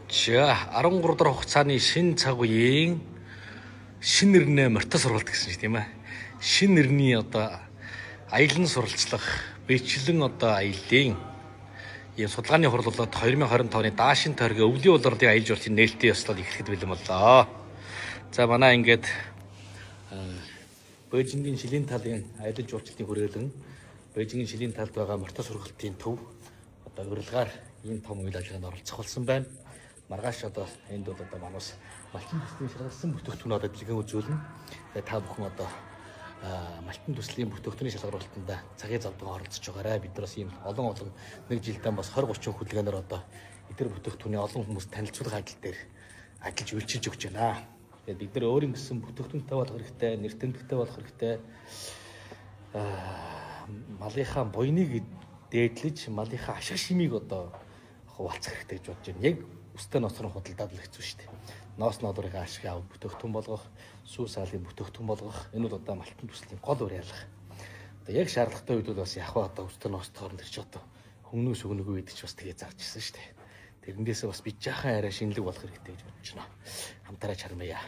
За, 13 дахь хугацааны шинэ цаг үеийн шинэ нэрнээ морьтой сургалт гэсэн чинь, тийм ээ. Шинэ нэрний одоо аялан суралцлах, бичлэн одоо аялын ийм судалгааны хурал болоод 2025 оны даашин тойргийн өвлийн улирлын аялал жуулчлалын нээлтийн ёслол эхлэхэд бэлэн боллоо. За, манай ингээд Бээжингийн шилийн талын аялал жуулчлалын хүрээлэн Бээжингийн шилийн талд байгаа морьтой сургалтын төв одоо урилгаар ийм том үйл ажиллагаанд оролцох болсон байна. Маргааш одоо энд бол одоо манус малчин төслийн шалгарсан бүтээгдэхүүн одоо дэлгэн үзүүлнэ. Тэгээ та бүхэн одоо малтан төслийн бүтээгдэхүүний шалгаруулалтанд цагийн завдгаа оролцож байгаарай. Бид нар бас ийм олон олон нэг жилдээ бас 20 30 хөдөлгөөнөөр одоо эдгээр бүтээгдэхүүний олон хүмүүст танилцуулах ажил дээр ажиллаж үйлчилж өгч байна. Тэгээд бид нар өөрийн гэсэн бүтээгдэхүүнтэй болох хэрэгтэй, нэр тэмдэгтэй болох хэрэгтэй. Малынхаа буйныг дээдлэж, малынхаа ашиг шимийг одоо хуваалцах хэрэгтэй гэж бодож байна. Яг өстэй ноцрон худалдаад л хэцүү шүү дээ. Ноос ноодурынхаа ашиг ав бүтээгдэхүүн болгох, сүү саалын бүтээгдэхүүн болгох, энэ бол одоо малтан төслийн гол уриалга. Одоо яг шаардлагатай үед бол бас яг одоо өстэй ноос хооронд тэр чи одоо хүмүүнээс өгнөгүй үед ч бас тэгээ зарж ирсэн шүү дээ. Тэрнээсээ бас би жаахан арай шинэлэг болох хэрэгтэй гэж бодож байна. Хамтараа чармая.